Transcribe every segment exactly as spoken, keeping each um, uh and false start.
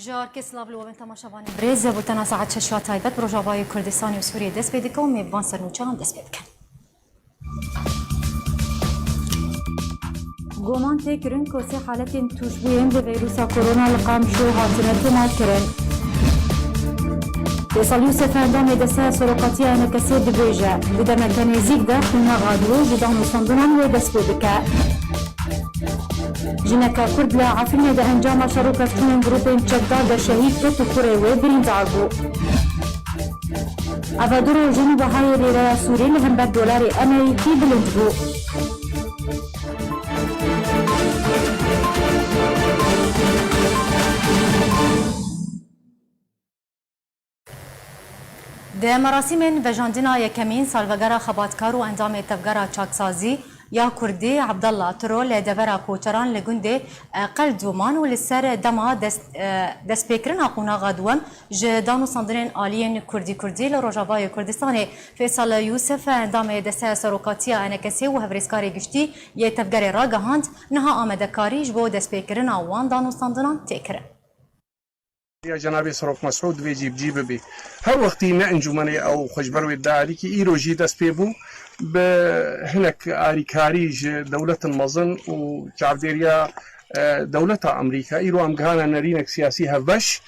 Ji arkê silav li we bên temaşevanên birêz, bultena saet şeş ya taybet bi Rojavayê Kurdistanê û Sûriyê dest pê dike û mêvan sernûçeyan dest pê bikin. Goman tê kirin ku sê haletên tûşbûyên bi vîrusa korona li Qamişlo hatine tomarkirin. Fêsal Yûsef endamê desteya serokatiya E N K S'ê dibêje, di demeke nêzîk de qonaxa dû ji danûstandinan wê dest pê bike. Jineke Kurd li Efrînê di encama şer û keftinên grûpên çekdar de şehîd ket û kurê wê birîndar bû. Eva du roj in, wehayê lîreya Sûrî li hember dolarê Amerîkî bilind bû. Di merasîmên vejandina yekemîn salvegera xebatkar û endamê Tevgera Çaksazî ya Kurdî Abdallah Tiro li devera koçeran li gundê, e, Qeldûman û li ser dema dest, e, destpêkirina qonaxa duwem ji danûstandinên aliyên Kurdî Kurdî li Rojavayê Kurdistanê Fêsal Yûsif, endamê Desteya Serokatiya E N K S'ê û hevrêzkarê giştî yê tevgerê ragihand, niha amadekarî ji bo destpêkirina wan danûstandinan tê kirin. Ya Cenabê Serok Mesûd divê cîbicî bibê. Her wextî ne encûmenê ew xwe ji ber wê dida alîkî, îro jî dest pê bû bi hinek arîkarî ji dewletin mezin û çavdêriya, e, dewleta Amerîka. Îro em gihana nerînek siyasî hevbeş.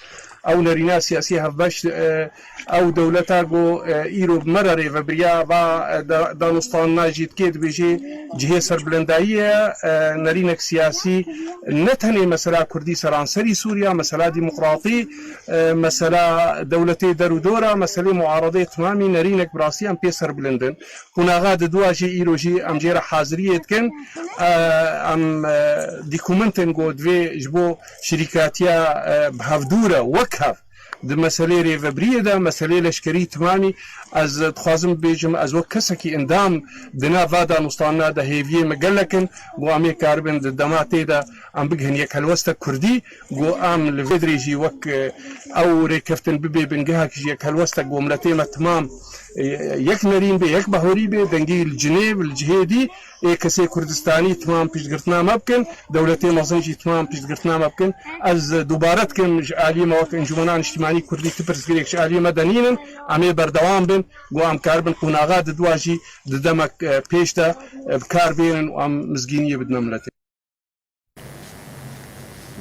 Ew nerîna siyasî hevbeş, e, ew dewleta ku, e, îro bi me re rêvebiriya va, e, da-, danûstanina jî dikê, dibêjê cihê serbilindayî ye, e, nerînek siyasî ne tenê mesela Kurdî seranserî Sûriya, mesela demokratî, e, mesela dewletê derûdora, meselê muaredê timamî nerînek bi rastî em pê serbilind in. Qonaxa di dua jî îro jî em jê re haziriyê dikin. E, em, e, dîkumentên ku divê ji bo şirîkatiya, e, bi hevdû re wek hev di meselê rêvebiriyê de, meselê leşkerî timamî, ez dixwazim bibêjim, ez wek kesekî endam di nav va danûstandina de hêviyê me gelek in, ku em ê karibin di dema tê de em bigihin yek helwestek Kurdî, ku em li vê dirêjî wek, e, ew rêkeftin bibê bingehek ji yek helwestek ku miletê me timam, e, yek nerîn bê, yek bahorî bê, dengî li Cinêv, li cihê dî, ê kesê Kurdistanî timam piştgirtina me bikin, dewletê mezin jî timam piştgirtina me bikin. Ez dubare dikim, ji aliyê me wek Encûmena Niştimanî Kurdî ti pirsgirêk ji aliyê me de nînin, em ê berdewam bin, ku em karibin qonaxa di dua jî di demek, e, pêş de, e, bi kar bênin û em mizgîniyê bidine miletê.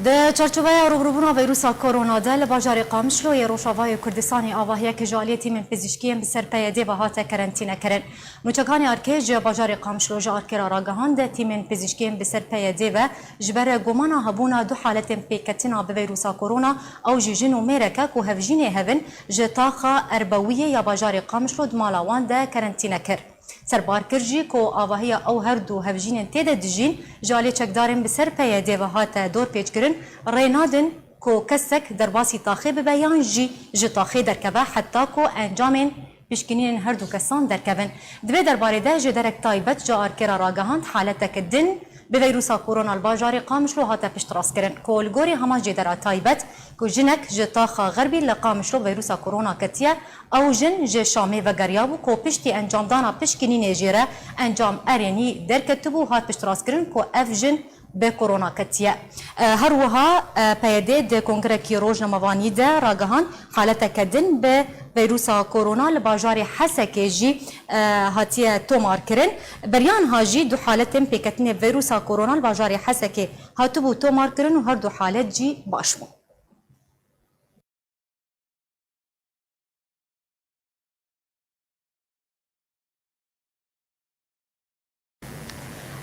Di çarçoveya rûbirûbûna vîrusa korona de li bajarê Qamişlo yê Rojavayê Kurdistanê avahiyek ji aliyê tîmên pizîşkiyên bi ser P Y D ve hate kerentînekirin. Nûçekanê Arkê ji bajarê Qamişlo ji Arkê re ragihand, tîmên pizîşkiyên bi ser P Y D ve ji ber gumana hebûna du haletên pêketina bi vîrusa korona, ew jî jin û mêreke ku hevjînê hev in, ji taxa Erbewiyê ya bajarê Qamişlo di mala wan de kerentîne kir. Serbar kir jî ku avahiya ew her du hevjînên tê de dijîn ji alî çekdarên bi ser P Y D ve hate dorpêçkirin, rê nadin ku kesek derbasî taxê bibe yan jî ji taxê derkeve heta ku encamên pişkinînên her du kesan derkevin. Di vê derbarê de jêderek taybet ji Arkê re ragihand, haletek din bi veyrusa korona li bajarê Qamişlo hate piştrastkirin ku li gorî hema jêdera taybet ku jinek ji taxa Xerbî li Qamişlo veyrusa korona ketiye, ew jin ji Şamê vegeriyabû ku piştî encamdana pişkinînê jê re encam erênî derketibû, hat piştrastkirin ku ev jin bi korona ketiye. E, her wiha, e, P Y D di kongrekî rojnamevanî de ragihand, haleteke din bi veyrusa korona li bajarê Hesekê jî, e, hatiye tomarkirin. Beriya niha jî du haletên pêketinê veyrusa korona li bajarê Hesekê hatibû tomarkirin û her du halet jî baş bûn.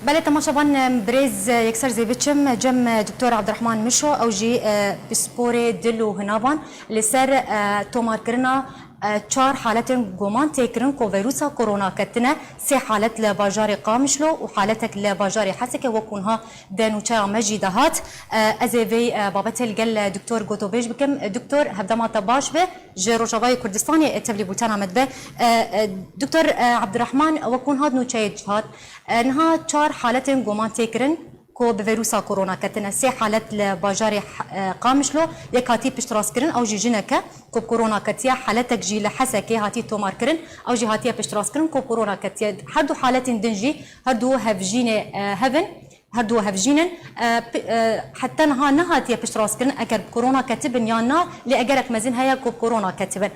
Belê temaşevan, em, birêz, e, yekser zê biçim, cem, e, Doktor Abdurrahman Mişo, ew jî, e, pisporê dil û hinavan li ser, e, tomarkirina, e, çar haletên goman tê kirin ku veyrusa korona ketine, sê halet li bajarê Qamişlo û haletek li bajarê Hesekê, wek hûn ha di nûçeya me jî de hat. E, ez ê vê, e, babetê li gel, e, Doktor Gotobêj bikim. E, Doktor, hevdema te baş be. Ji Rojavayê Kurdistanê, e, tevlî bûtena me dibe. E, e, Doktor, e, Abdurrahman, wek hûn hat nûçeyê cihat. E, niha çar haletên goman tê kirin ku bi veyrusa korona ketine. Sê halet li bajarê, e, Qamişlo, yek hatî piştrastkirin, ew jî jineke ku bi korona ketiye, haletek jî li Hesekê hatî tomarkirin, ew jî hatiye piştrastkirin ku bi korona ketiye. Her du haletên din jî, her du hevjînê, e, hev in. Her du hevjîn in. E, pi-, e, heta niha nehatiye piştrastkirin eger bi korona ketibin yan na, lê egerek mezin heye ku bi korona ketibin.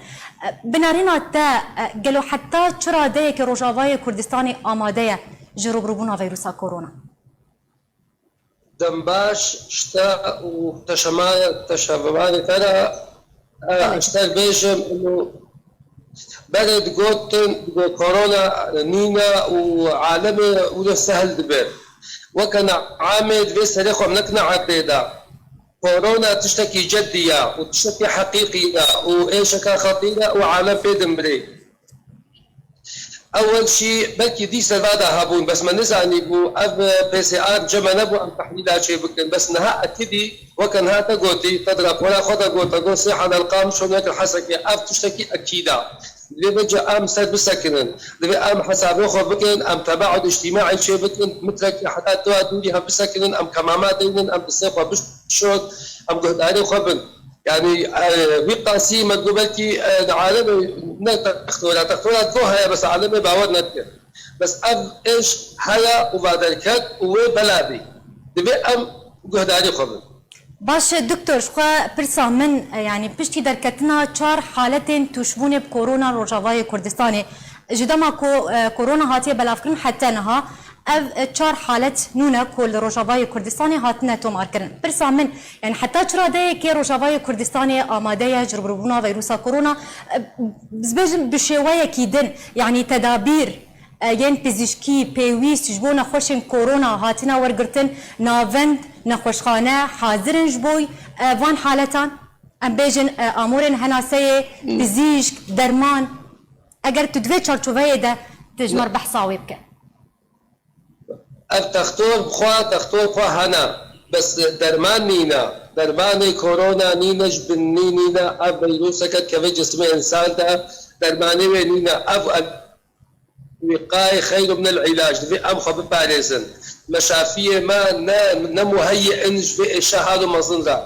E, bi nerîna te, e, gelo heta çi radeyeke Rojavayê Kurdistanê amade ye ji rûbirûbûna vîrusa korona? Dembaş, şte û teşema-, teşevanê te re, e, Belê. Ji te bêjim, û berê digotin, digot korona nîne û alemê wilo sehl dibe. Weke neamê divê serê xwe nekine erdê de. Korona tiştekî ceddî ye û tiştekî heqîqî ye û êşeke xetîr e û alem pê dimrê. Ewil jî belkî dî serva de hebûn, bes me nizanîbû, ev P C R cem me nebû em tehlîla çê bikin. Bes niha ekidî, weke niha te gotî, te di rapora xwe de got, te got sê hal el Qamişlo, nekir Hesekê, ev tiştekî ekîd e. Divê bêje em ser bisekinin. Divê em hesabê xwe bikin, em tebaud îctîmaî çê bikin, mitrekî heta tu dûrî hev bisekinin, em kemama deynin, em distê xwe bişon, em guhdarê xwe bin. Yanî, e, wî qasî me digot belkî, e, di alemê ne textora, textora digot heye, bes alemê bawer nedike. Bes ev êş heye û va derket û wê bela bî. Divê em guhdarî xwe bin. Baş e, doktor, ji xwe pirsa min, e, yanî piştî derketina çar haletên tûşbûnê bi korona Rojavayê Kurdistanê, ji dema ku, e, korona hatiye belavkirin heta niha, ev, e, çar halet nû ne ku li Rojavayê Kurdistanê hatine tomarkirin. Pirsa min, yanî heta çi radeyekê Rojavayê Kurdistanê amade ye ji rûbirûbûna vîrusa korona, e, dibêjin bi şêweyekî din, yanî tedabîr, e, yên pizîşkî pêwîst ji bo nexweşên korona hatine wergirtin, navend, nexweşxane hazir in ji bo, e, van haletan? Em bêjin, e, amûrên henaseyê, Hmm. pizîşk, derman. Eger tu di vê çarçoveyê de tu ji me re behsa wê bike. Ev textor bi xwe, textor xwe hene. Bes derman nîne. Dermanê korona nîne, ji binî nîne. Ev vîruseke dikeve cismê însan de, dermanê wê nîne. Ev el-, wîqayê xeyr min el-îlac. Divê em xwe biparêzin. Meşafiyê me ne, ne muheyî in ji vê êşa halo mezin re.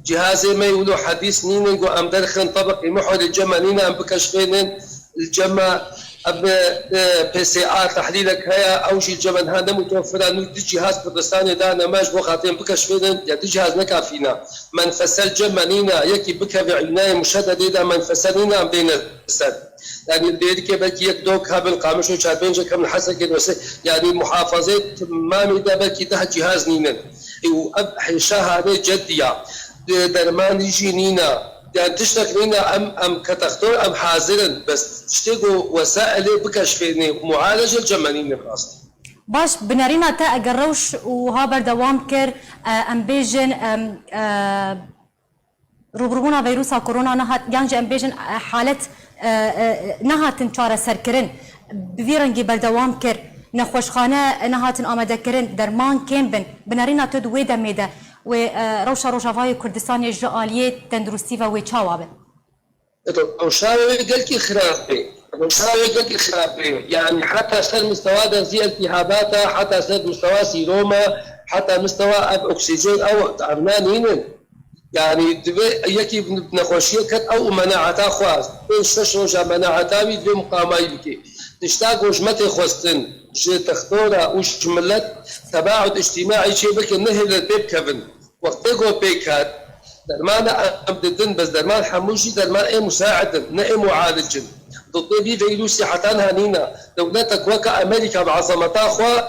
Cihazê me wilo hedîs nînin ku em derxin tebeqî muhorê cem me nîne, em bikeşfênin. Li cem me, ev, e, P C R tehlîlek heye, ew jî li cem me niha ne mutewefir e. Nû du cihaz Kurdistanê dane me ji bo xatirên bikeşfênin, ya du cihaz ne kafî ne. Menfesel cem me nîne, yekî bikeve înayê muşededê de menfesel nîne, em bêne ser. Yanî li Dêrikê belkî yek dok hebin, Qamişlo çar pêncek hebin, Hesekê wese, yanî muhafazê timamî de belkî deh cihaz nînin. Û ev hêşa hane ceddiya. De-, dermanî jî nîne. Yani tiştek nîne, em, em ke textor, em hazir in. Bes tiştê ku wesailê bikeşfênê, mualece li cem me nîne rastî. Baş, bi nerîna te eger rewş wiha berdewam kir, e, em bêjin, em, e, rûbirûbûna vîrusa korona nehat, yan jî em bêjin, e, halet, e, e, nehatin çareserkirin, bi vî rengî berdewam kir, nexweşxane nehatin amadekirin, derman kêm bin, bi nerîna tu di wê demê de wê, e, rewşa Rojavayê Kurdistanê ji aliyê tenduristî ve wê çawa be? Rewşa wê gelkî xirab bê. Rewşa wê gelkî xirab bê. Yani heta ser mistewa derzî eltîhabata, heta ser mistewa sîroma, heta mistewa ev oksîjen, ew evna nînin. Yani divê yekî nexweşiyê ket ew û menaeta xwe, pênc şeş roja menaeta wî divê muqamayî bike. Tişta ku ji me tê xwestin, ji textora û ji milet tebaud îctîmaî çê bikin, nehêlin pê bikevin. Wextê ku pê ket, dermana em didin, bes derman hemû jî derman ê musaid in, ne ê mualic in. Dotê vî vîrusî heta niha nîne. Dewletek weke Amerîka bi ezameta xwe,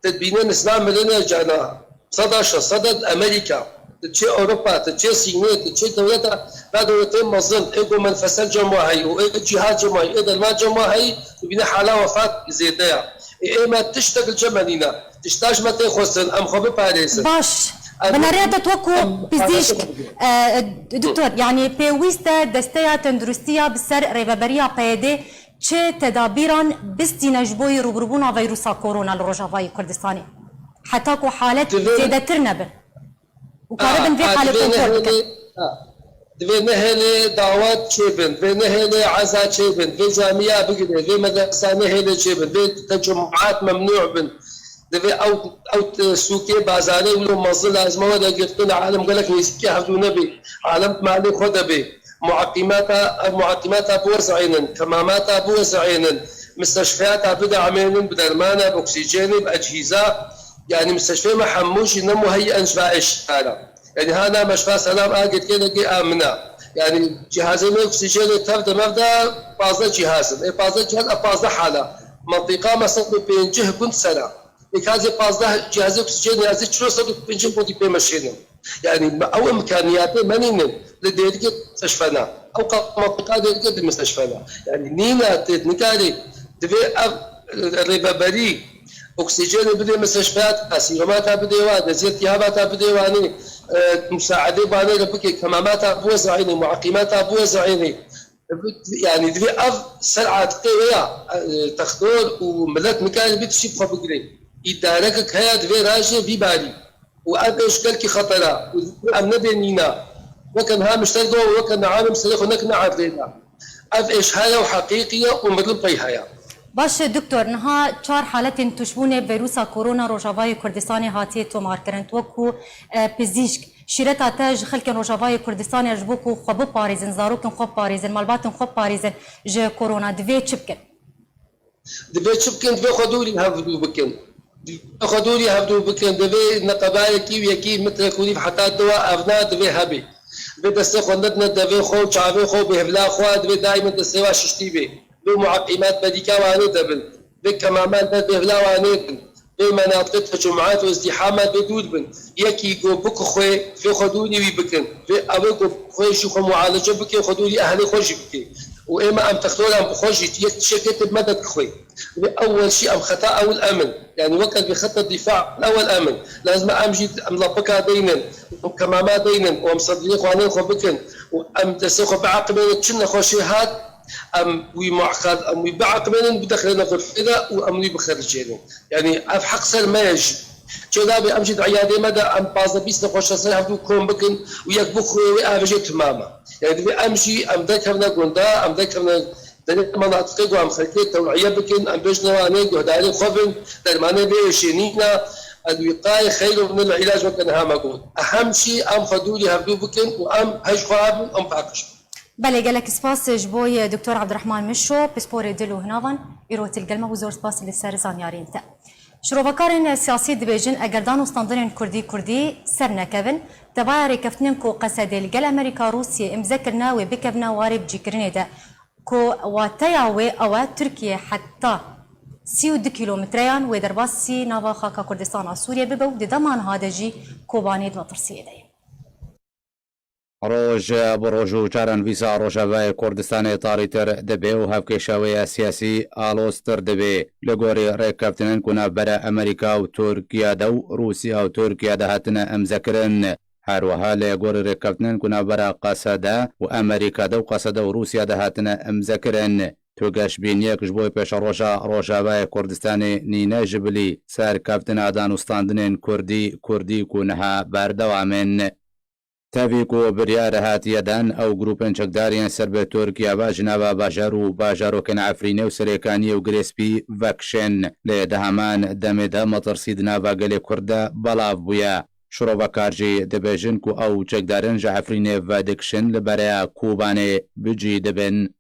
tu dibîne nisba mirine cana. Seda şeş sed e di Amerîka, tu çê Ewropa, tu çê Sînê, tu çê dewleta, na dewletê mezin, ê ku menfesel cem wa heyî û ê cihaz cem wa heyî, ê derman cem wa heyî, tu bîne hala wefat zêde ya. Ê ême tiştek li cem me nîne. Tişta ji me tê xwestin, em xwe biparêzin. Baş. Em Bi nerîna te wekî em pizîşk, parastin e, doktor, yanî pêwîst e desteya tenduristiya bi ser rêveberiya P Y D çi tedabîran bistîne ji bo rûbirûbûna vîrusa korona li Rojavayê Kurdistanê? Heta ku halet Divê zêdetir nebin û karibin vê a, halê divê kontrol bikin. Nehêlê, a, divê nehêlê dawet çêbin, divê nehêlê eza çêbin, divê camiya bigire, divê medresa nehêlê çêbin, divê tecumat memnû bin. Divê ew, ew t-, sûkê, bazarê wilo mezin lazim e were girtin, alem gelek nêzîkî hevdû nebê. Alem di malê xwe de bê. Muaqîmata, ev muaqîmata biwez'ênin, kemamata biwez'ênin, misteşfeyata bidamênin bi dermana, bi oksîjenê, bi ecîza. Yanî misteshfê me hemû jî ne muheyyen ji va êşara. Yanî hana meşfa selam a girtiyê de gê a min e. Yanî cihazê me oksîjenê tev de mev de pazdeh cihaz in. Ê pazdeh cihaz a pazdeh hala. Mentiqa me sed û pêncî gund ser e. Ê ka zê pazdeh cihazê oksîjenê ez ê çilo sed û pêncî gundî pê meşênim. Yanî me ew îmkaniyatê me nînin. Li Dêrikê misteshfe ne. Ew qat mentiqa Dêrikê di misteshfe ne. Yanî nîne tê nikarî. Divê ev, e, rêveberî oksîjenê bidê misteshfeyata, sîromata bidê wan, eziyet tihabata bidê wanê, e, musaedê banê re bike, kemamata biwezînê, mueqîmata biwezînê. Yanî divê ev ser atiqê wê ya, e, textor û milet nikarî bê tiştî bi xwe bigirê. Îdarekek heye divê rajê vî barî. Û ev êş gelkî xeter e. Û em nebê nîna. Weke niha mişter got, weke niha em serê xwe nekine erdê de. Ev êş heye û heqîqî ye û mirin pey heye. Baş e, doktor, niha çar haletên tuşbûnê vîrusa korona Rojavayê Kurdistanê hatiye tomarkirin. Tu wekû, e, pizîşk, şîreta te ji xelkên Rojavayê Kurdistanê ji bo ku xwe biparêzin, zarokên xwe biparêzin, malbatên xwe biparêzin ji korona divê çi bikin? Divê çi bikin? Divê xwe dûrî hevdû bikin. Divê xwe dûrî hevdû bikin. Divê neqebayekî û yekî metrek û nîv heta diwa evna divê hebe. Divê destê xwe nedine devê xwe û çavê xwe û bêhvila xwe, divê daîmen destê wan şiştî bê. Divê mueqîmat berîka wanê de bin. Divê kemaman ber bêhvila wanê bin. Vê menatiqê tecemûat û îzdîhaman vê dûr bin. Yekî go bikixwe, vê xwe dûrî wî bikin. Vê ew ê go bixwe jî xwe mualece bike, xwe dûrî ehlê xwe jî bike. Û ême em textoran bi xwe jî yek tişekê tê medet kixwe. Vê ewel şî em xeta ewil em in. Yanî weke vê xeta dîfa ewel em in. Lazim e em jî em lapika deynin, em kemama deynin û em sedriyê xwanên xwe bikin û em destê xwe biaqimênin çi nexweşê hat, em wî muqed, em wî biaqimênin, bidexrêne xurfê de û em wî bixericênin. Yanî ev heq ser me ye jî. Çênabê em jî di eyadê me de em pazdeh bîst nexweşa ser hevdû kom bikin û yek bixwe wê avêjê timam e. Yanî divê em jî em derkevine gunda, em derkevine derê menatiqê ku em xelkê tew'iye bikin, em bêjine wanê guhdarê xwe bin, dermanê vê êşê nîne, el-wîqaye xeyrû min el-îlac weke niha me got. Ehem jî em xwe dûrî hevdû bikin û em hej xwe bin, em paqij bin. Belê, gelek spas ji bo Doktor Abdurrahman Mişo, pisporê dil û hinavan, îro til gelme û zor spas li ser zanyariyên te. Şirovekarên siyasî dibêjin, eger dan û standinên kurdî kurdî ser nekevin, tevaya rêkeftinên ku Qesedê li gel Amerîka Rûsiyê îmze kirine wê bikevine warê bicîkirinê de, ku wateya wê ew e Tirkiye heta sî û du kîlometreyan wê derbasî nava xaka Kurdistana Sûriyê bibe û di dema niha de jî Kobanê di metirsiyê de ye. Roj bi roj û çarenivîsa Rojavayê Kurdistanê tarîtir dibe û hevkêşa wê ya siyasî aloztir dibe. Li gorî rêkeftinên ku navbera Amerîka û Tirkiye de û Rûsya û Tirkiye de hatine îmzekirin. Her wiha li gorî rêkeftinên ku navbera Qesede û Amerîka de û Qesede û Rûsya de hatine îmzekirin. Tu geşbîniyek ji bo pêşeroja Rojavayê Kurdistanê nîne ji bilî serkeftina dan û standinên kurdî, kurdî ku niha berdewam in. Tevî ku biryar hatiye dan, ew grûpên çekdar yên ser bi Tirkiye ve ji nava bajar û bajarokên Efrînê û Serêkaniyê û Girê Spî vekişên. Lê di heman demê de metirsî di nava gelê Kurd de belav bûye. Şirovekar jî dibêjin ku ew çekdarin ji Efrînê vedikişin li bereya Kobanê bi cî dibin.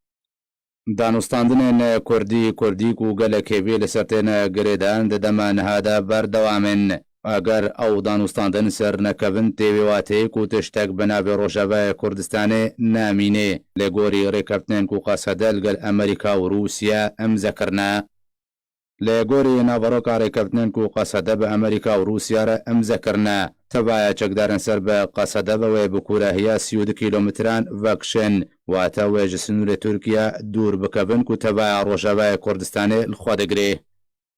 Danûstandinên kurdî, kurdî ku gelek hêvî li ser têne girêdan, di dema niha de berdewam in. Eger ew danûstandin ser nekevin, tê wê wateyê ku tiştek bi navê Rojavayê Kurdistanê namîne. Li gorî rêkeftinên ku Qesede li gel Amerîka û Rûsya îmze kirine. Li gorî naveroka rêkeftinên ku Qesede bi Amerîka û Rûsya re îmze kirine, tevaya çekdarên ser bi Qesede ve wê bi kûrehiya sî û du kîlometran vekişin, wate wê ji sinûrê Tirkiye dûr bikevin ku tevaya Rojavayê Kurdistanê li xwe digire.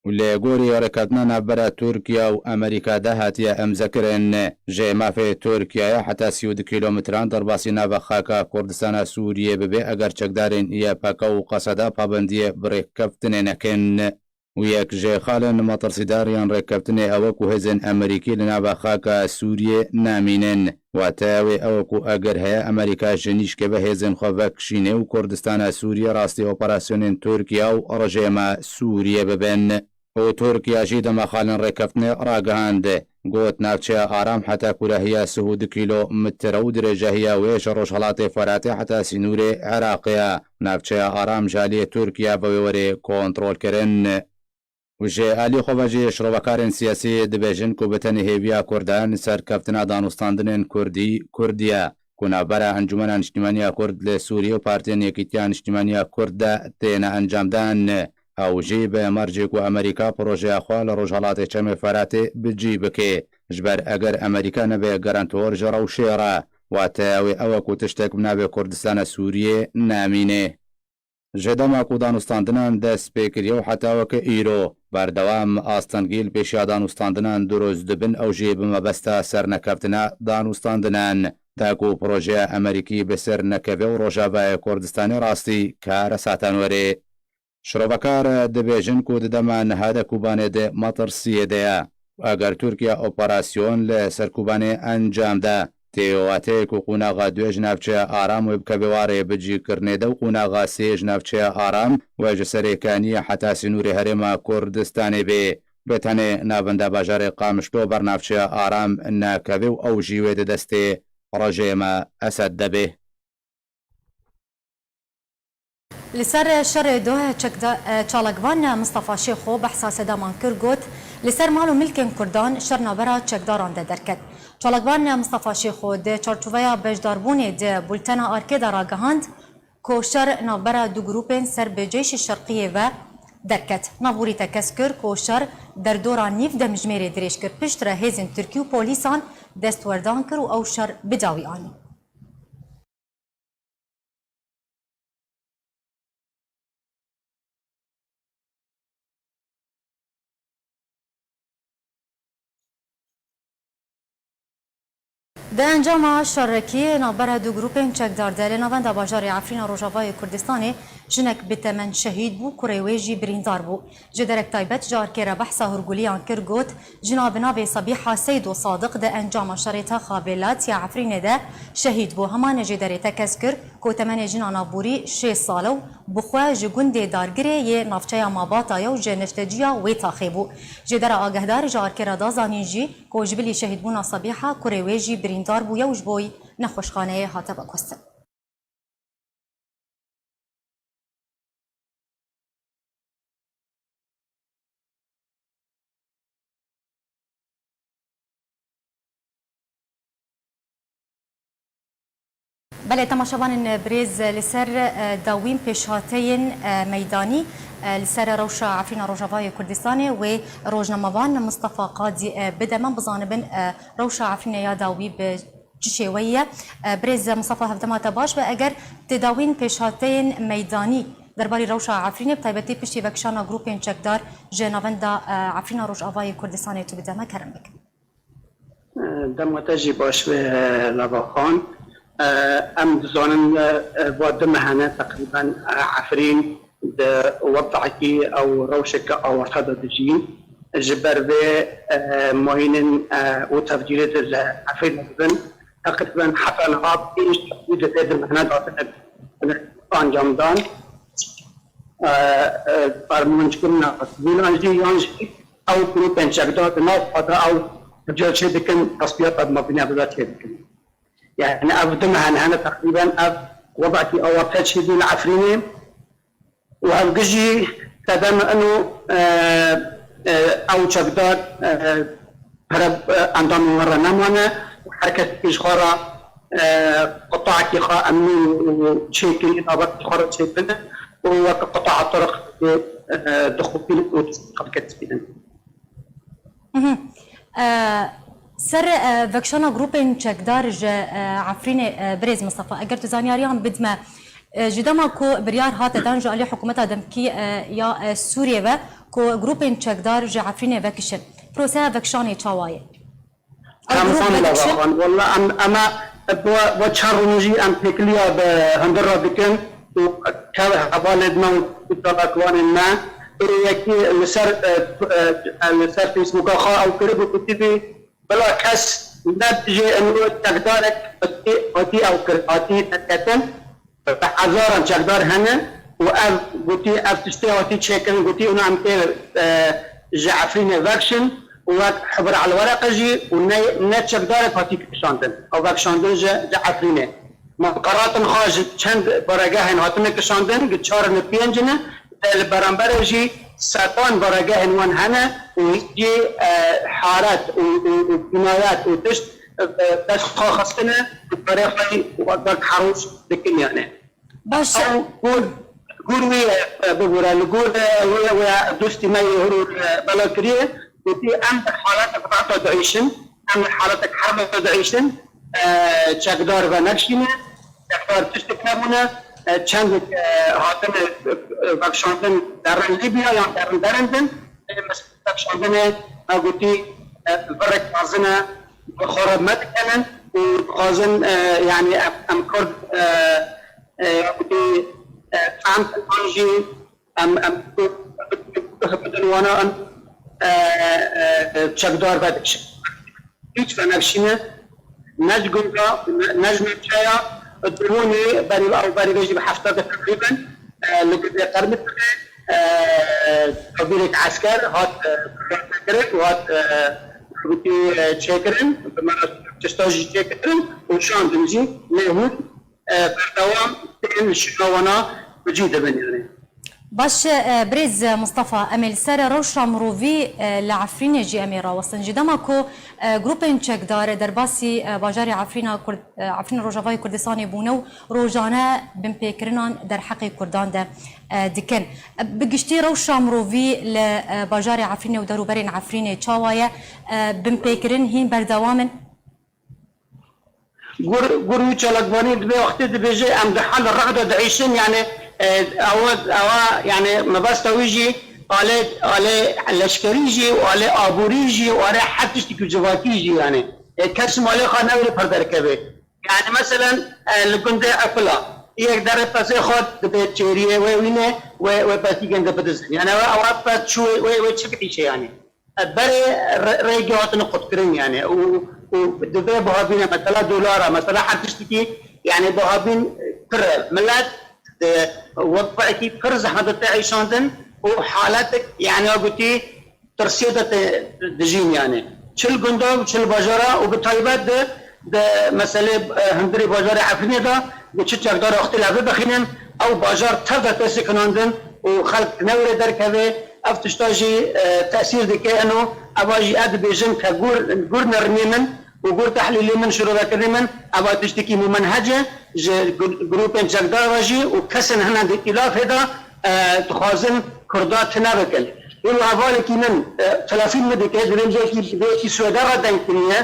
Û li gorî rêkeftina navbera Tirkiye û Amerîka de hatiye îmzekirin, jê mafê Tirkiyeyê heta sî û du kîlometran derbasî nava xaka Kurdistana Sûriyê bibe, eger çekdarên Y P G û Qesede pabendiyê bi rêkeftinê nekin. Û yek ji xalên metirsîdar yên rêkeftinê ew e ku hêzên Amerîkî li nava xaka Sûriyê namînin. Wateya wê ew e ku eger heye Amerîka ji nîşkê ve hêzên xwe vekişîne û Kurdistana Sûriyê rastî operasyonên Tirkiye û rejêma Sûriyê bibin. Û Tirkiye jî dema xalên rêkeftinê ragihand, got, navçeya Aram heta kûrehiya sih û du kîlometre û dirêjehiya wê ji rojhelatê Feratê heta sînorê Iraqê ye. Navçeya Aram ji aliyê Tirkiye ve wê were kontrolkirin. Û ji alî xwe ve jî şirovekarên siyasî dibêjin ku bi tenê hêviya Kurdan serkeftina danûstandinên Kurdî, Kurdî ye, ku navbera Encûmena Niştîmaniya Kurd li Sûriyê û Partiyên Yekîtiya Niştîmaniya Kurd de têne encamdan. Ew jî bi mercê ku Amerîka projeya xwe li Rojhelatê Çemê Feratê bi cî bike. Ji ber eger Amerîka nebe garantor ji rewşê re, wate wê ew e ku tiştek bi navê Kurdistana Sûriyê nemîne. Ji dema ku danûstandinan dest pê kiriye û heta weke îro, berdewam astengî li pêşiya danûstandinan dirûst dibin, ew jî bi mebesta sernekeftina danûstandinan. Ta ku projeya Amerîkî bi ser nekeve û Rojavayê Kurdistanê rastî kare satan were. Şirovekar dibêjin ku di dema niha de Kobanê di metirsiyê de ye. Eger Tirkiye operasyon li ser Kobanê encam de, tê wateyê ku qonaxa duê ji navçeya Aram wê bikeve warê bicîkirinê de û qonaxa sê ji navçeya Aram wê ji Serêkaniyê heta sînorê herêma Kurdistanê bê. Bi tenê navenda bajarê Qamişlo ber navçeya Aram nakeve û ew jî wê di destê rejêma Esed de bê. Li ser şerê doh çekda-, e, çalakvan Mistefa Şêxo behsa sedaman kir, got, li ser mal û milkên Kurdan şer navbera çekdaran de derket. Çalakvan Mistefa Şêxo di çarçoveya beşdarbûnê di bultena Arkê de ragihand ku şer navbera du grûpên ser bi Ceyşê Şerqiyê ve derket. Navborî tekez kir ku şer derdora nîv demjimêrê dirêj kir. Piştre hêzên Tirkî û polîsan destwerdan kir û ew şer bi dawî anî. Di encama şerekî navbera du grûpên çekdar de li navenda bajarê Efrîna Rojavayê Kurdistanê jinek bi temen şehîd bû, kurê wê jî birîndar bû. Ji derek taybet ji Arkê re behsa hûrgulîyan kir, got, jina bi navê Sabîha Seydo Sadiq di encama şerê taxa Vêlat ya Efrînê de şehîd bû. Hema ne jê derê tekez kir ku temenê jina navborî şêst sal e û bi xwe ji gundê Dargirê yê navçeya Mabata ye û ji neşteciya wê taxê bû. Jêdera agehdar ji Arkê re da zanîn jî ku ji bilî şehîdbûna Sabîha kurê wê jî birîndar bûye û ji bo nexweşxaneyê hate veguhestin. Belê, temaşevanên birêz, li ser, e, dawîn pêşhateyên, e, meydanî, e, li ser rewşa Efrîna Rojavayê Kurdistanê wê rojnamevan Mistefa Qadî, e, bide me, bizanibin, e, rewşa Efrînê ya dawî bi çi şêweyî ye? E, birêz Mistefa, hevdema te baş be. Eger têdawîn pêşhateyên meydanî derbarî rewşa Efrînê, bi taybetî piştî vekişana grûpên çekdar ji navenda, e, Efrîna Rojavayê Kurdistanê tu bide me, kerem bike. Dema te jî baş be, Lava Xan. Em dizanin, va du meh hene teqrîben Efrîn di wedekî ew rewşeke awarte de dijî. Ji ber vê mayînên û tevcîrê di li Efrîn dibin. Teqrîben heta niha pênc tevcîr di vê du mehne datine encamdan. Armanckirina sivîlan jî yan jî ew grûpên çekdar di nav xwe de ew cil çê dikin, tesbiyata mabîna bi çê dikin. Yani ev du meh hene teqrîben ev wedekî awarte çêbû li Efrînê û hevgijî sedem ino, e, e, ew çekdar, e, pere, e, endamên wan re nemane û her kes ji xwe re, e, qutayekî xwe emnî û çêkirî, navbetî xwe re çêbine û weke quta'a tiriq, e, dixopînin û xelkê dibînin. Mhm. E, ser, e, vekişana grûpên çekdar ji, e, Efrînê, e, birêz Mistefa, eger tu zanyariyan bidme, e, ji dema ku biryar hate dan ji alî hikûmeta demkî, e, ya, e, Sûriyê ve ku grûpên çekdar ji Efrînê vekişin, proseya vekişanê çawa ye? Ew grûp Tamam, vedikişin? Lava Xan. Walla em, em e, bo, bo çar rûnî jî em têkiliya bi hundir re dikin û kev hevalê me û çalakvanên me ê yekî li ser, e, e, li ser Facebooka xwe ew kiribû, gotibî, bila kes nebijê, ino çekdarek hatî, hatî ew kir, hatî derketin. Bi hezaran çekdar hene û ev gotî, ev tiştê hatî çêkirin, gotî, ûna em tê, e, ji Efrînê vekişin û wek Hubir Elwereqe jî û ne, ne çekdarek hatî kişandin. Ew vekişandin ji, ji Efrînê. Maqeratin xwe ji çend baregehên hatine kişandin, gi çar ne pênc ne, li beramberê jî sedan baregehên wan hene û hîn jî, e, haret û, û, û cinayet û tişt, e, dest xwe xistine û karê xwe wek heroj dikin yani. Baş e. Ew gor, gor wê, e, bibûre, li gor, e, wê, wê dostî me yê hûr, e, bela kiriye, gotî, "Em di haletek de diêşin, em di haletek herbe de diêşin, e, çekdar venekşîne, çekdar tiştek nebûne, e, çendek, e, hatine, e, vekşandin derin Lîbya yan derin derin din, e, vekşandinê me gotî, e, virek mezin e, bi xwe re me dikenin û dixwazin, e, yani em, em Kurd, e, e, gotî, e, em, em jî em, em bidin wana em, e, e, çekdar vedikişin. Hîç venekşîne, ne ji gunda, ne, ne ji navçeya, Dihûnê berî ew berî vê jî bi hefta de teqrîben, e, li gundê Qermitiqê, e, tevdîrek esker hat, e, kirin û hat, e, gotî, e, çêkirin, bi me re tişta jî çêkirin û şandin jî lê hûn, e, berdewam tên şûna wana bi cî dibin yani. Baş e, birêz Mustafa, em ê li ser rewşa mirovî, e, li Efrînê jî em ê rawestin. Ji dema ku, e, grûpên çekdar derbasî, e, bajarê Efrîna Kurd, e, Efrîna Rojavayê Kurdistanê bûne û rojane binpêkirinan derheqê Kurdan de, e, dikin. E, bi giştî rewşa mirovî li, e, bajarê Efrînê û derûberên Efrînê çawa ye? E, binpêkirin hîn berdewam in? Gur, gur wî çalakvanî dibê wextê dibêje, "Em di hal rex de diêşin", yani, e, ewa, ewa, yani, mebesta wî jî alê, alê leşkerî jî û alê aborî jî û alê her tiştekî civakî jî, yani, e, kes ji malê xwe newêre pir derkeve. Yani, meselen, e, li gundê Efila, yek derê pesê xwe dibe çêriyê wê wîne, wê, wê pesî gende bidizin. Yani, ewa, ewa pes çû wê, wê, wê çi bidîşe, yani. Berê re-, rêgê hatine qutkirin yani û, û divê bihavîne mesela dolara, mesela her tiştekî yani bihavîn pir e. Milet di wezîfekî pir zehmet de tê îşandin û haletek yani gotî tirsiyê de tê dijîn yani. Çi li gunda û çi li bajara û bi taybet di, di meselê, e, hundirê bajarê Efrînê de bi çi çekdara wextê li hev bixînin, ew bajar tev de tê sekinandin û xelk newêre derkeve. Ev tişta jî, e, tesîr dike. Eno, eva jî ez dibêjim ke gur, gur nermî min û gur tehlîlê min, şirovekirinê min, eva tiştekî mumenhec e. Ji gru-, grûpên çekdar ve jî û kesên hene di îlafê de, e, dixwazin Kurda tune bikin. Û hevalekî min, e, telefîn min dike, dibêm vêkî, vêkî Swêda re deng kiriye.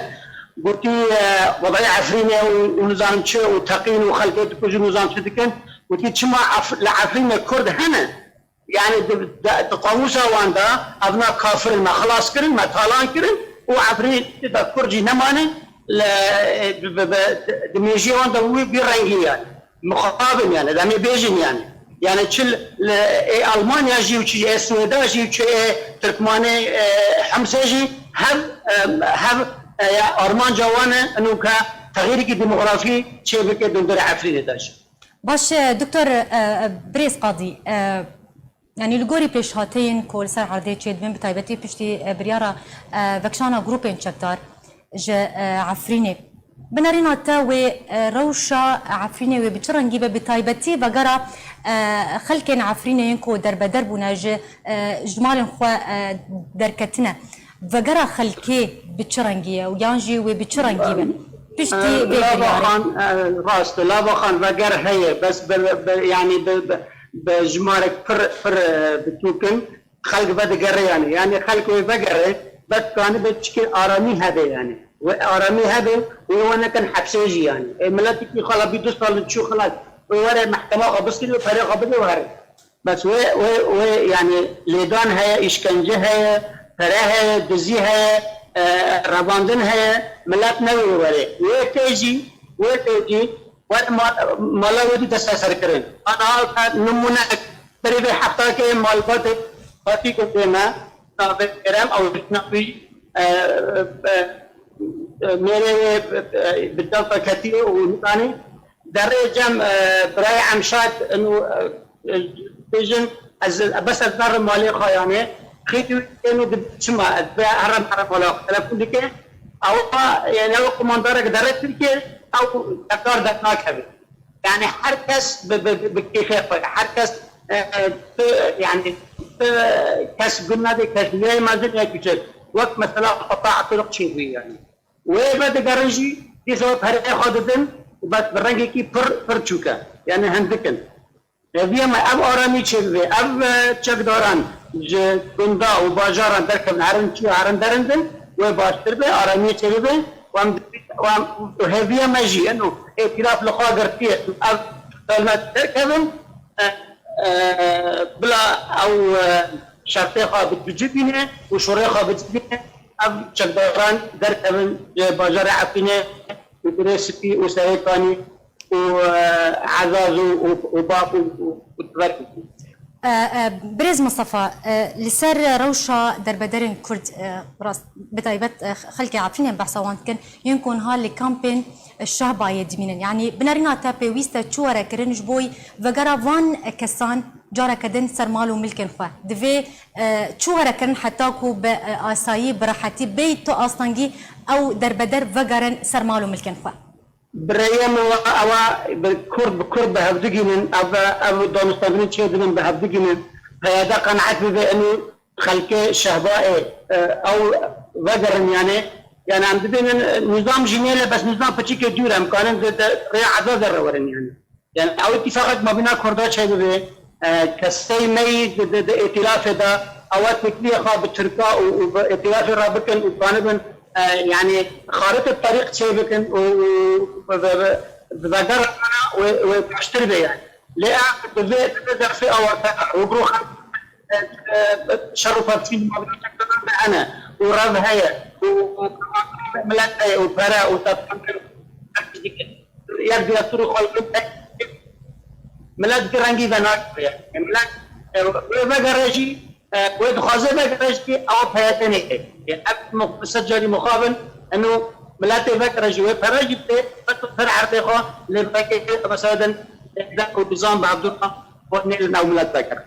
Gotî, e, wedayê Efrînê û, û nizanim çi û teqîn û xelkê dikujin, nizanim çi dikin. Gotî, çima Ef-, li Efrînê Kurd hene? Yani di, di, di qamûsa wan de evna kafir in, me xilas kirin, me talan kirin û Efrînê de Kurd jî nemane, li, bi, bi, bi, di mêjiyê wan de wî, wî rengî yani. Mixabin yani, demê bêjin yani. Yani çi li, ê Almanya jî û çi ê Swêda jî û çi ê Tirkmanê, e, Hemsê jî hev, e, hev, e, armanca wan e, ino ke texyîrekî demografî çêbike di hundirê Efrînê de jî. Baş e, Doktor, e, e, Birêz Qadî, e, yanî li gorî pêşhateyên ku li ser erdê çêdibin, bi taybetî piştî, e, biryara, e, vekişana grûpên çekdar ji, e, Efrînê. Bi nerîna te wê, e, rewşa Efrînê wê bi çi rengî be, bi taybetî vegera, e, xelkên Efrînê yên ku derbeder bûne, ji, e, ji malên xwe, e, derketine. Vegera xelkê bi çi rengî ye û yan jî wê bi çi rengî be? Piştî vê biryarê. Lavaxan, e, rast e, lavaxan veger heye, bes bi, bi, yanî bi, bi, bi jimarek pir, pir, e, biçûk in. Xelk vedigere yanî. Yanî xelk wê vegere, bes kanibe çikê aramî hebe yanî. Wê aramî hebe, wê we nekin hepsê jî yanî. Ê miletekî xwe la bî du sal çû xilas. Wê were mehkema xwe biskirî û perê xwe bide û here. Bes wê, wê, wê, yani lêdan heye, îşkence heye, pere heye, dizî heye, e, revandin heye, milet newê were. Wê tê jî, wê tê jî, were ma-, mala wê dî desteserkirin. Ana ka nimûnek, berî vê heftakê malbatê hatî gundê me, navê Kerem, ew jina wî, e, e, e, mêrê wê, e, bi dewta ketiye û nikanî. Derê cem, e, birayê Emşad, ino, e, e, bêjin, ez, bes ez narim malê xwe, yanê, xêtî wî ino di çima, ez bê herem, herem mala xwe telefon dike. Ewa, yani, ew kumandarek derê Tirkiye, ew tekar dernakeve. Yani, her kes bi, bi, bi, bi kêfê xwe, her kes, e, e, tu, yani, e, kes gun nade, kes diyayê mezin ya küçük. Wek mesela qeta Turuq çêbûyî yani. Wê vedigerin jî, dîsa perê xwe didin û bes bi rengekî pir, pir çûk e. Yani hindik in. Hêviya me ev aramî çêbibe, ev, e, çekdaran ji gunda û bajaran derkevin, herin çi, herin derindin, wê baştir be, aramî çêbibe. Wan, wan, hêviya me jî, eno, îtiraf li xwe girtiye, ev dewlet derkevin, e, e, bila ew, e, şertê xwe bi, bi cî bîne û şorê xwe bi cî bîne, ev çekdaran derkevin ji bajarê Efrînê û Kurê Spî û Serêkanî û, e, Ezaz û, û, û Bab û, û, û Tiverk. E, e, Birêz Mistefa, e, li ser rewşa derbederên Kurd, e, rast, bi taybet, e, xelkê Efrînê behsa wan dikin, yên ku niha li kampên Şehbayê dimînin. Yanî binerîna te pêwîst e çi were kirin ji bo vegera van kesan careke din ser mal û milkên xwe? Divê, e, çi were kirin heta ku bi, e, asayî, bi rehetî bêyî tu astengî ew derbeder vegerin ser mal û milkên xwe? Bi rêya min wa ewa bi Kurd bi Kurd bi hev digînin, ev, ev danûstandinê çê dibin bi hev digînin. Peyada qenaet bibe enû xelkê Şehbayê, e, ew vegerin yani. Yani em dibênin, e, nizam jî nêle, bes nizam piçikê dûr em kanin di, di rêya Ezazê re werin yani. Yani ew îtîfaqek mabîna Kurda çêbibe, e, kesey me yî di, di, di îtîlafê de ewa têkiliyê xwe bi Tirka û, û bi îtîlafê re bikin û kanibin, e, yani xarîtê terîq çêbikin û, û bi, bi, bi, bi vegera wê, wê baştir be yani. Lê ev di vê, di vê derfê awarte de rûbirû xelk, e, e, şer û pevçîn mabîna çekdaran de hene û rev heye û, û milet heye û pere û tepkinkir yek diyastur û xalqin milet bi rengî venakiriye. Milet, e, wê vegere jî, e, wê dixwaze vegere jî ew peyete nêke. Ev ser carî mixabin, eno miletê vegere jî wê pere jî bidê, wek ser erdê xwe lê veke mesela din, e, dek û dizan bi hevdû re xwe nêlin ew milet vegere.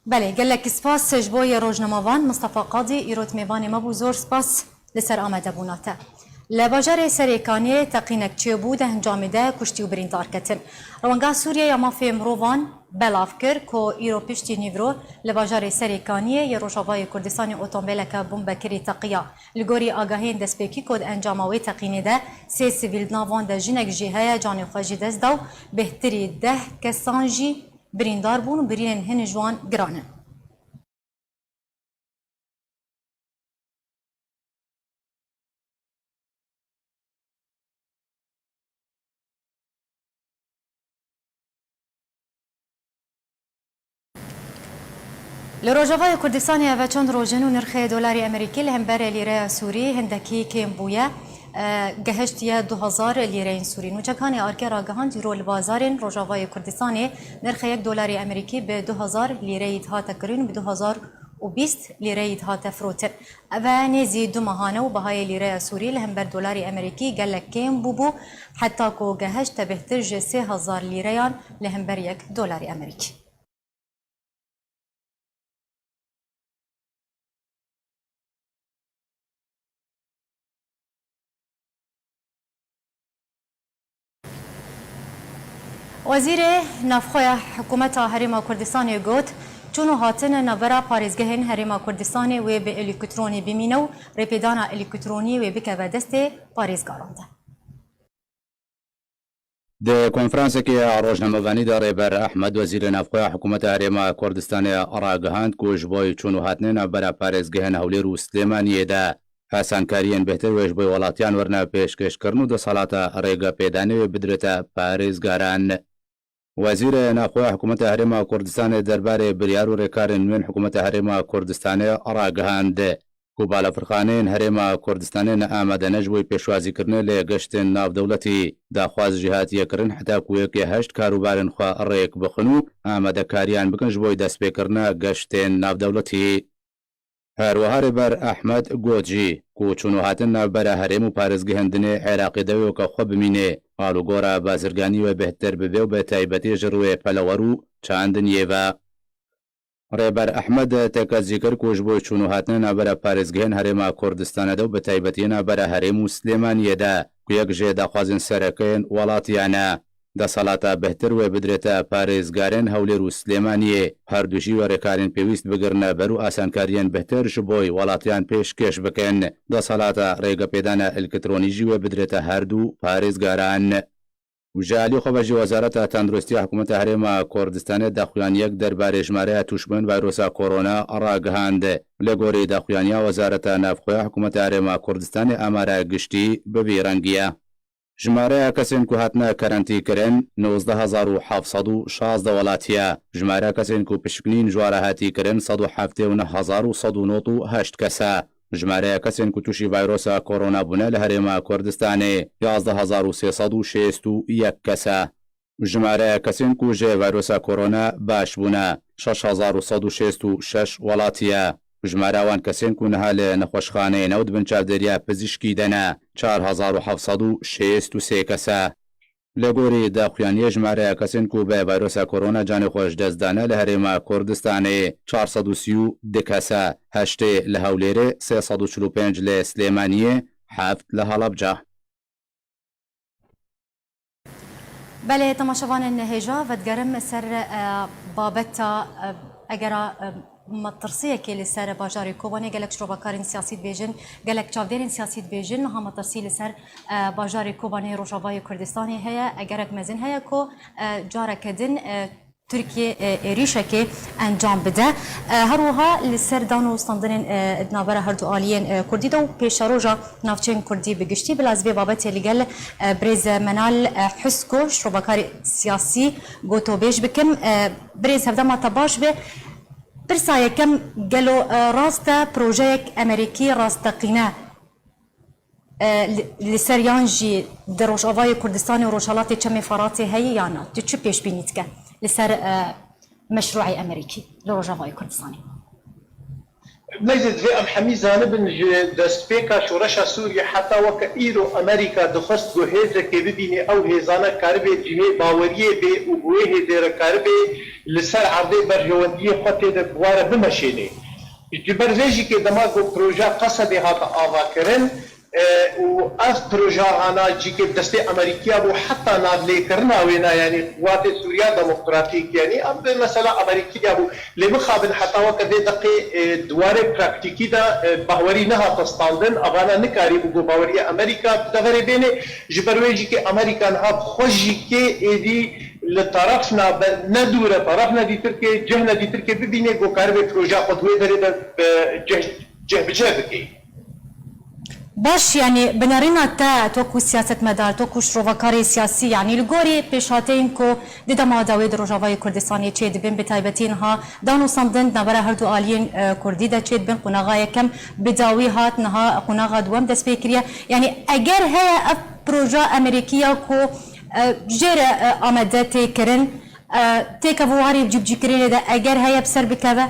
Belê, gelek spas ji bo yê rojnamevan Mistefa Qadî, îro mêvanê me bû, zor spas li ser amadebûna te. Li bajarê Serêkaniyê teqînek çêbû, di encamê de kuştî û birîndar ketin. Rewanga Sûriye ya Mafê Mirovan belav kir ku îro piştî nîvro li bajarê Serêkaniyê yê Rojavayê Kurdistanê otombêleke bombekirî teqiya. Li gorî agahiyên destpêkî ku di encama wê teqînê de sê sivîl di nav wan de jinek jî heye canê xwe ji dest da û bêhtirî deh kesan jî birîndar bûn û birînên hin ji wan giran in. Li Rojavayê Kurdistanê ev çend roj in û nirxê dolarê Amerîkî li hember lîreya Sûrî hindekî kêm bûye, e, gehiştiye du hezar lîreyên Sûrî. Nûçekanê Arkê ragihand, îro li bazarên Rojavayê Kurdistanê nirxê yek dolarê Amerîkî bi du hezar lîreyî dihate kirin û bi du hezar û bîst lîreyî dihate firotin. Ev e nêzî du mehan e û bihayê lîreya Sûrî li hember dolarê Amerîkî gelek kêm bûbû, heta ku gehişte bêhtir ji sê hezar lîreyan li hember yek dolarê Amerîkî. Wezîrê Navxwe ya Hikûmeta Herêma Kurdistanê got, çûn û hatin navbera parêzgehên Herêma Kurdistanê wê bi elekîtronî bimîne û rêpêdana elekîtronî wê bikeve destê parêzgaran de. Di konferansekê ya rojnamevanî de Rêber Ehmed, Wezîrê Navxwe ya Hikûmeta Herêma Kurdistanê ragihand ku ji bo çûn û hatinê navbera parêzgehên Hewlêr û Silêmaniyê de hesankariyên bêhtir wê ji bo welatiyan werine pêşkêşkirin û desthilata rêgepêdanê wê bidrête parêzgaran. Wezîrê Navxwe ya Hikûmeta Herêma Kurdistanê derbarê biryar û rêkarên nûên Hikûmeta Herêma Kurdistanê ragihand ku balafirxaneyên Herêma Kurdistanê ne amade ne ji bo pêşwazîkirinê lê geştên navdewletî. Daxwaz jî hatiye kirin heta ku yekê heşt karûbarên xwe rêk bixin û amadekariyan bikin ji bo destpêkirina geştên navdewletî. Her wiha Rêber Ehmed got jî ku çûn û hatin navbera herêm û parêzgehên dinê Iraqê de wê weke xwe bimîne, alûgora bazirganî wê bêhtir bibe û bi taybetî ji rûyê pelewer û çandiniyê ve. Rêber Ehmed têked jî kir ku ji bo çûn û hatinê navbera parêzgehên Herêma Kurdistanê de û bi taybetî navbera herêm û Silêmaniyê de ku yek ji daxwazên sereke yên welatiyan e, Desthilata bihtir wê bidrête parêzgarên Hewlêr û Silêmaniyê. Her du jî wê rêkarên pêwîst bigirine ber û asankariyên bihtir ji bo welatiyan pêşkêş bikin. Desthilata rêgepêdana elektronî jî wê bidrête her du parêzgaran. Û ji alî xwe ve jî Wezareta Tenduristiya Hikûmeta Herêma Kurdistanê daxuyaniyek derbarê jimareya tûşbûn vayrosa korona ragihand. Li gorî daxuyaniya Wezareta Navxweya Hikûmeta Herêma Kurdistanê amara giştî bi vî rengî ye. Jimareya kesên ku hatine karantîkirin nozdeh hezar û heft sed û şazdeh welatî ye. Jimara kesên ku pişiknîn ji wan re hatî kirin sed û heftê û neh hezar û sed û nod û heşt kes e. Jimareya kesên ku tûşî vayrosa korona bûne li Herêma Kurdistanê yazdeh hezar û sê sed û şêst û yek kes e. Jimareya kesên ku ji vayrosa korona baş bûne şeş hezar û sed û şêst û şeş welatî ye. Jimara wan kesên ku niha li nexweşxaneyê ne û di bin çavdêriya pizîşkî de ne çar hezar û heft sed û şêst û sê kes e. Li gorî daxuyaniyê jimareya kesên ku bi vayrosa korona canê xwe ji dest dane li Herêma Kurdistanê çar sed û sî û du kes e, heştê li Hewlêrê, sê sed û çil û pênc li Silêmaniyê, heft li Halebca. Belê, temaşevanên hêja, vedigerim ser, e, babeta, e, egera, e, metirsiyekê li ser bajarê Kobanê, gelek şrovakarên siyasî dibêjin, gelek çavdêrên siyasî dibêjin, niha metirsî li ser, e, bajarê Kobanê Rojavayê Kurdistanê heye, egerek mezin heye ku, e, careke din, e, Tirkiye, e, êrîşekê encam bide. E, her wiha li ser dan û standinên, e, di navbera her du aliyên, e, Kurdî de û pêşeroja navçeyên Kurdî bi giştî, bila ez vê babetê li gel, e, birêz Menal, e, Husko, şrovakarê siyasî, gotobêj bikim. E, birêz, hevdema te baş be. Pirsa yekem, gelo, e, rast e projeyek Amerîkî rasteqîne e, li, li ser yan jî di Rojavayê Kurdistanê û Rojhelatê Çemê Feratê heye ya na? Tu çi pêşbînî dike li ser, e, meşrûê Amerîkî li Rojavayê Kurdistanê? Meyzê divê em hemî zanibin, ji destpêka şoreşa Sûriyê heta weke îro Amerîka dixwest ku hêzekê bibînê, ew hêzana karibê cihê baweriyê bê û bi wê hêzê re karibê li ser erdê berjewendiyê xwe tê de bi wa re bimeşênê. Ji ber vê jî ke dema ku proja Qesedê hate avakirin, E, û ev proja hana cîkê bi destê Amerîkiya bû, heta navlêkirina wêna, yanî Quwatê Sûriya Demokratîk, yanî ev bi mesela Amerîkiya bû. Lê mixabin heta weke vê deqê, e, di warê praktîkî de, e, bahwerî nehate standin, evana nikarîbû ku baweriya Amerîka bi deverê bênê. Ji ber wê jîkê Amerîka niha bi xwe jîkê êdî li terefna be-, ne dûre, terefna dîtirkê, cihna dîtirkê bibînê ku karibe proja xwe di wê derê de bi cih, cih bi cih bike. Baş, yanî binêrîna te, to ku siyasetmedar, to ku şrovakarê siyasî, yanî li gorî pêşhateyên ku di dema de wê di Rojavayê Kurdistanê çêdibin, bi taybetî niha dan û standin di navbera her du aliyên, e, Kurdî de çêdibin, qonaxa yekem bi dawî hat, niha qonaxa duwem dest pê kiriye. Yanî eger heye ev proja Amerîkî ya ku, e, jê re, e, amade tê kirin, e, têkev û warê cîbicîkirinê de eger heye bi ser bikeve?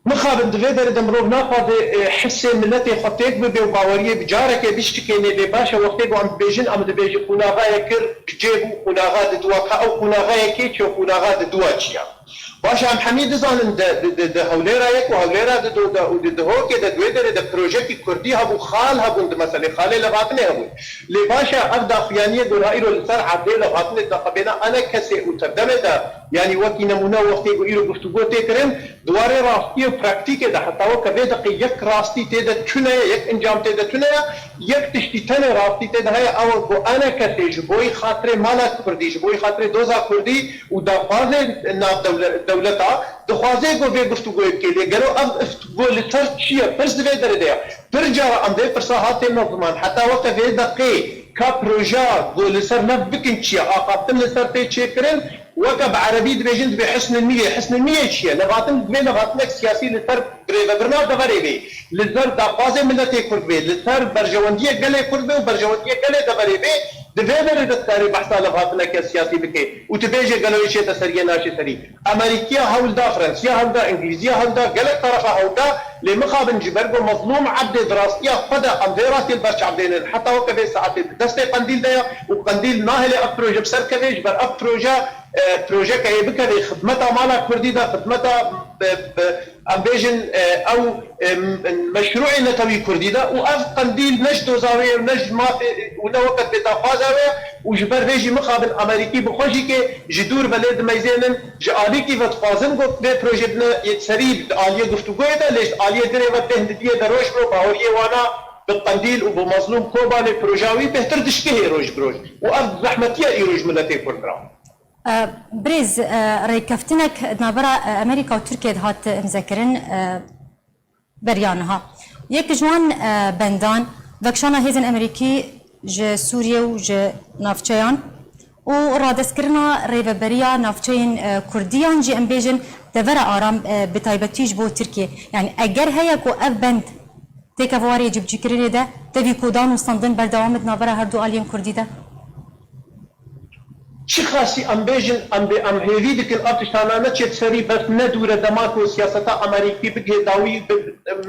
Mixabin di vê derê de mirov naxwaze, e, hisê miletê xwe têk bibe û baweriyê bi carekê bişikêne, lê baş e, wextê ku em dibêjin, em dibêjin qonaxa yek kir, bi cê bû, qonaxa diduwa, ka ew qonaxa yekê çi ye, qonaxa diduwa çi ye? Baş e, em hemî dizanin de, di, di, di Hewlêra yek û Hewlêra dido de û di Dihokê de, di wê derê de projekî Kurdî hebû, xal hebûn, di meselê xalê levhatinê hebûn. Lê baş e, ev daxuyaniyê ku niha îro li ser erdê levhatinê daqebêne ane kesê û tevdemê de, yanî wekî nemûne wextê ku îro guftûgo tê kirin, di warê rastiyê û praktîkê de heta weke vê deqê yek rastî tê de tune ye, yek encam tê de tune ye, yek tiştî tenê rastî tê de heye, ew e ku ane kesê ji bo yî xatirê mala Kurdî, ji bo yî xatirê doza Kurdî û daxwazê nav dewle-, dewleta dixwaze ku vê guftûgoyê bike. Lê gelo ev guftûgo li ser çi ye? Pirs di vê derê de ye. Pir cara em vê pirsa hatê me ziman, heta weke vê deqê ka proja ku li ser nev bikin çi ye, axaftin li ser tê çêkirin, weke bi erebî dibêjin, dibê hisnil miyê. Hisnil miyê çi ye? Levhatin, divê levhatinek siyasî li ser birêvebirina deverê bê, li ser daxwazê miletê Kurd bê, li ser berjewendiyê gelê Kurd bê û berjewendiyê gelê deverê bê, di vê derê de dikarê behsa levhatineke siyasî bike û tu bêjê gelo wê çête seriyê, naçê serî. Amerîkiya hewl da, Fransiya hewl da, Îngilîziya hewl da, gelek terefa hewl da, lê mixabin ji ber ku Mezlûm Ebdê di rastiya xwe de em vê rastiyê li ber çav dênin. Heta weke vê saetê di destê Qendîl de ye û Qendîl nahêle ev proje bi ser keve, ji ber ev proje, e, projeke hê bikeve xidmeta mala Kurdî de, xidmeta bi, bi, em bêjin, e, ew, e, meşrûê netewî kurdî de û ev qendîl ne ji doza wê ye û ne ji mafê û ne weke bê daxwaza wê ye û ji ber vê jî mixabin Amerîkî bi xwe jî kê ji dûr ve lê dimeyzênin, ji alîkî ve dixwazin ku vê projê bine yekserî di aliyê guftûgoyê de, lê ji aliyê dirê ve deh li diyê de roj bi roj baweriyê wana bi qendîl û bi Mazlûm Kobanê proja wî bêhtir dişkihê roj bi roj û ev zehmetiya îro ji miletê Kurd re. E, birêz, e, rêkeftinek di navbera, e, Amerîka û Tirkiyê de hat imzekirin, e, beriya niha. Yek ji wan, e, bendan, vekişana hêzên Amerîkî ji Sûriyê û ji navçeyan û radestkirina rêveberiya navçeyên, e, Kurdiyan jî em bêjin devera aram, e, bi taybetî ji bo Tirkiyê. Yani eger heye ku ev bend têkevarê cibcîkirinê de tevî ku dan û standin berdewam e di navbera her du aliyên Kurdî de? Çi xasî em bêjin, em bê, em hêvî dikin ev tiştana neçêt serî, bes ne dûr e dema ku siyaseta Amerîkî bigihê dawî bi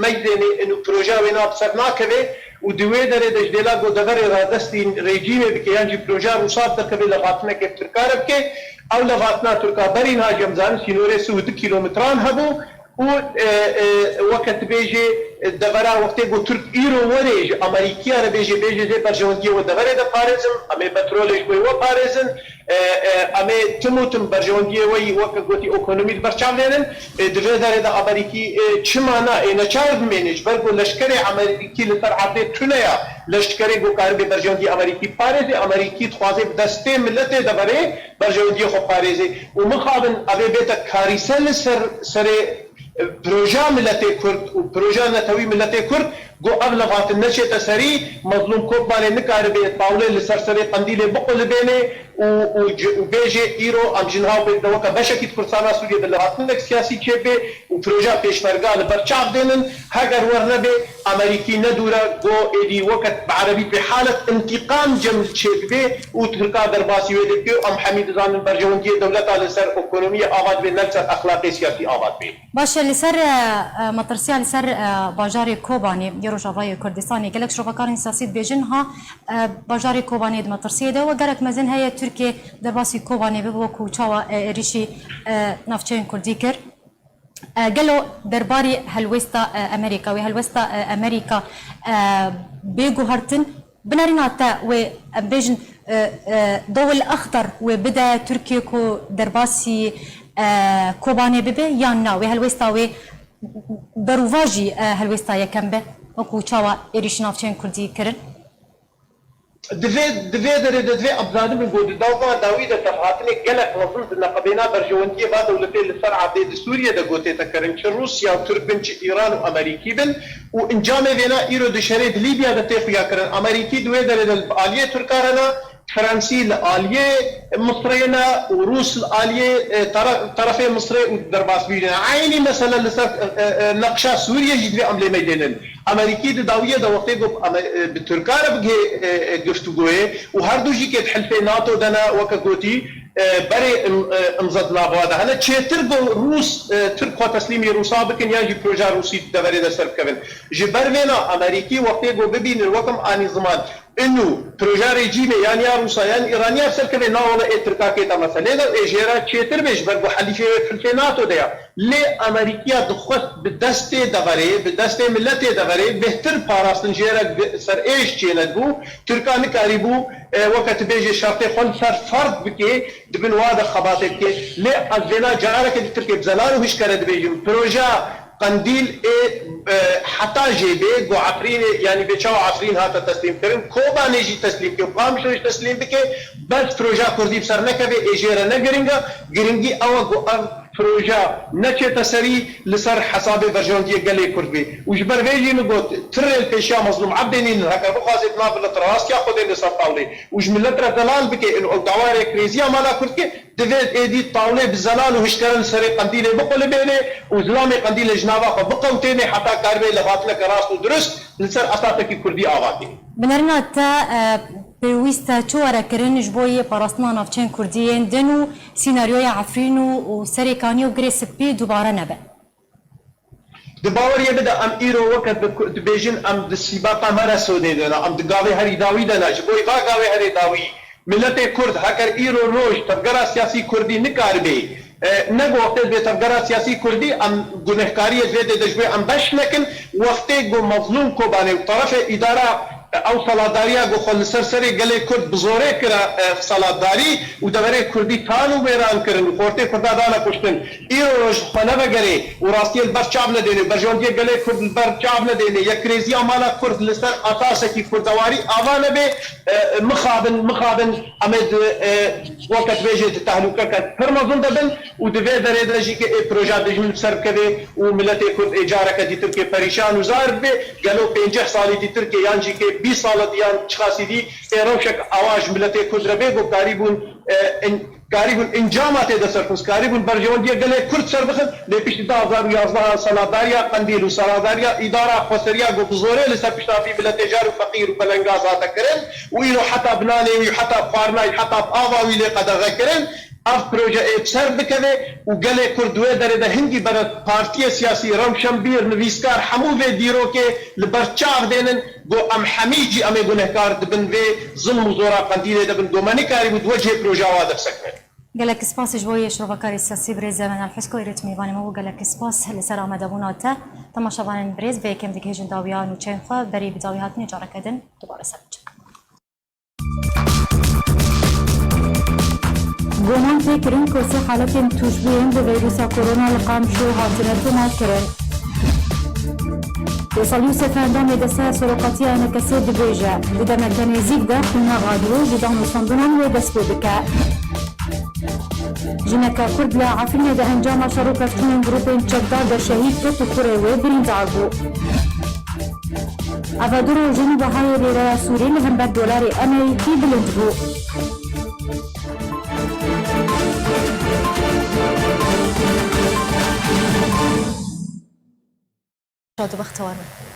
meyzênê û projeya wêna bi ser nakeve û di wê derê de ji dêla ku deverê radestî rejîmê bike yan jî projeya Rûsa bikeve levhatineke bi Tirka re bike. Ew levhatina Tirka berî niha ji em zanin sînorê sî û du kîlometran hebû. Û, e, e, weke tu bêjê, e, devera wextê ku Tirk îro were ji Amerîkiya re bêjê, bêjê zê berjewendiyê we deverê de parêzim, em ê petrolê ji bo we parêzin, e, e, em ê tim û tim berjewendiyê we yî weke gotî ekonomî li ber çav dênin, e, di vê derê de Amerîkî, e, çima na, ê neçar bimêne, ji ber ku leşkerê Amerîkî li ser erdê tune ya, leşkerê ku karibe berjewendiyê Amerîkî parêze, Amerîkî dixwaze bi destê miletê deverê berjewendiyê xwe parêze û mixabin ev ê bête karîse li ser serê projeya miletê Kurd û projeya netewî miletê Kurd, ku ev levhatin neçête serî, Mezlûm Kotmanê nikaribe tawlê li ser serê qendîlê biqulibêne û, û, ci- û bêjê îro em ji niha pêk de weke beşekî di Kurdistana Sûriyê de levhatinek siyasî çêbibe û projeya pêşmerga li ber çav dênin. Heger wer nebe, Amerîkî ne dûr e, ku êdî weke bi erebî pê halet intîqam cem çêbibe û Tirka derbasî wê de bike û em hemî dizanin berjewendiyê dewleta li ser ekonomiyê ava dibe, ne li ser exlaqê siyasî ava dibe. Baş e, li ser, e, e, metirsiya li ser, e, bajarê Kobanê yê Rojavayê Kurdistanê, gelek şovekarên siyasî dibêjin ha, e, bajarê Kobanê di metirsiyê de we gelek mezin heye Tirkiye derbasî Kobanê bibe, wekû çawa, e, êrîşî, e, navçeyên Kurdî kir. E, gelo derbarî helwêsta, e, Amerîka, wê helwêsta, e, Amerîka, e, bê guhertin, Binêrîna te wê, em bêjin, e, e, dewil exder wê bide Tirkiye ku derbasî, e, Kobanê bibe yan na? Wê helwêsta wê berûva jî, e, helwêsta yekem be, wekû çawa êrîşî navçeyên Kurdî kirin? Di vê, di vê derê de divê em zanibin ku di dawî de tevhatinê gelek mezin di neqebêna berjewendiyê va dewletê li ser erdê di Sûriyê de ku tête kirin, çi Rûsya û Tirk bin, çi Îran û Amerîkî bin, û encamê vêna îro di şerê di Lîbya de tê xuyakirin. Amerîkî di wê derê de li aliyê Tirka re ne, Fransî li aliyê Misrê ne û Rûs li aliyê, e, tara-, terefê Misrê û derbasbîrê ne. Eynî mesele li ser, e, e, e, neqşa Sûriyê jî divê em lê meydênin. Amerîkî di dawiyê de wextê ku Amer-, e, bi Tirka re bigihê, e, e, giftûgoyê û her du jî kê di hilfê nato de ne, weke gotî, e, berê im-, e, imza di nava de hene. Çêtir ku Rûs, e, Tirk xwe teslîmî Rûsa bikin yan jî projeya Rûsî di deverê de ser bikevin. Ji ber vêna Amerîkî wextê ku bibînin wekim anî ziman, inu projeya rejîmê yan ya Rûsa yan Îraniya serkeve, na wele ê Tirka kête meselê de ê jê re çêtir bê, ji ber ku helîfê wê hilfê nato de ya. Lê Amerîkiya dixwest bi destê deverê, bi destê miletê deverê bêhtir parastin jê re gi-, serêj çênedibû. Tirka nikarîbû, e, weke tu bêjê şertê xwe li ser ferd bike, di bin wa de xebatê bike. Lê ez vêna careke dî Tirkê bi zelal û hişkere dibêjim. Projeya Qendîl ê, e, heta jê bê, ku Efrînê, yanî bê çawa Efrîn hate teslîm kirin, Kobanê jî teslîm bike, Qamişlo jî teslîm bike, bes projeya Kurdî bi ser nekeve, ê jê re ne giring e. Giringî ew e ku ev proje neçête serî li ser hesabê berjewendiyê gelê Kurd bê. Û ji ber vê jî min got, tirê li pêşiya Mezlûm Ebdê nînin, heger bixwaze di nav milet re rastiya xwe dê li ser tawlê û ji milet re zelal bike, û dawa rêkrêziya mala Kurd ke, divê êdî tawlê bi zelal û hişkere li serê qendîlê biqulibêne û zilamê qendîlê ji nava xwe biqewtêne heta karibe levhatineke rast û dirust li ser esasekî Kurdî ava tê. Binêrîna te, e, pêwîst e çi were kirin ji bo yê parastina navçeyên Kurdî yên din û sînaryoya Efrîn û, û Serêkanî û Girê Spî dubare nebe? Di baweriyê bide em îro weke di ku-, dibêjin em di sîbata me re sodê de ne, em di gavê herî dawî de ne. Ji bo va gavê herî dawî, miletê Kurd heger îro roj tevgera siyasî Kurdî nikaribe E, ne ku wextê dibê tevgera siyasî kurdî em gunehkariyê vê dê de ji wê em beş nekin, wextê ku Mezlûm Kobanê û terefê îdara, e, ew seladariya ku xwe li ser serê gelê kurd bi zorê kira, e, seladarî û deverê kurdî tan û wêran kirin û xortê kurda dane kuştin, îro roj xwe nevegerê û rastiyê li ber çav nedêne û berjewendiyê gelê kurd li ber çav nedêne, yekrêziya mala kurd li ser etasekî kurdewarî ava nebe, e, mixabin, mixabin em ê di, e, weke dibêje di tehlûkeke pir mezin de bin û di vê derê de jî ke ê proja dijmin bi ser bikeve û miletê kurd ê careke dîtir kê perîşan û zar bibe, gelo pênceh salî dîtir kê yan jî kê bîst sal e yan çiqasî dî ê rewşek awa ji miletê kurd re bê ku karîbûn, e, in-, karîbûn encama tê de serxist, karîbûn berjewendiyê gelê kurd ser bixin, lê piştî du hazar û yazdeh seladariya Qendîl û seladariya îdara xweseriya ku bi zorê li ser pişta vî miletê car û feqîr û belengaz hate kirin û îro heta bi nanê wî, heta bi xwarina wî, heta bi ava wî lê qedexe kirin, ev proje ê bi ser bikeve û gelê kurd di wê derê de hingî bere partiyê siyasî, rewşenbîr, nivîskar, hemû vê dîrokê li ber çav dênin, ku em hemî jî em ê gunehkar dibin vê zilm û zora Qendîlê de bin, ku me nikarîbû di wecihê projeya wa de bisekine. Gelek spas ji bo yê şirovekarê siyasî birêz Zeynel Husko, îro tu mêvanê me bû. Gelek spas li ser amadebûna te. Temaşevanên birêz, vê yekê em digihêjin dawiya nûçeyên xwe, berî bi dawî hatinê careke din dubare ser nûçe. Goman tê kirin ku sê haletên tûşbûyên bi vîrusa korona li Qamişlo hatine tomarkirin. Fêsal Yûsef endamê Desteya Serokatiya ENKSê dibêje, di demeke nêzîk de qonaxa dû ji danûstandinan wê dest pê bike. Jineke Kurd li Efrînê di encama şer û pevçûnên grûpên çekdar de şehîd ket û kurê wê birîndar bû. Eva du roj in, bihayê lîreya Sûrî li hember dolarê Amerîkî bilind bû. Şad û bextewar bin.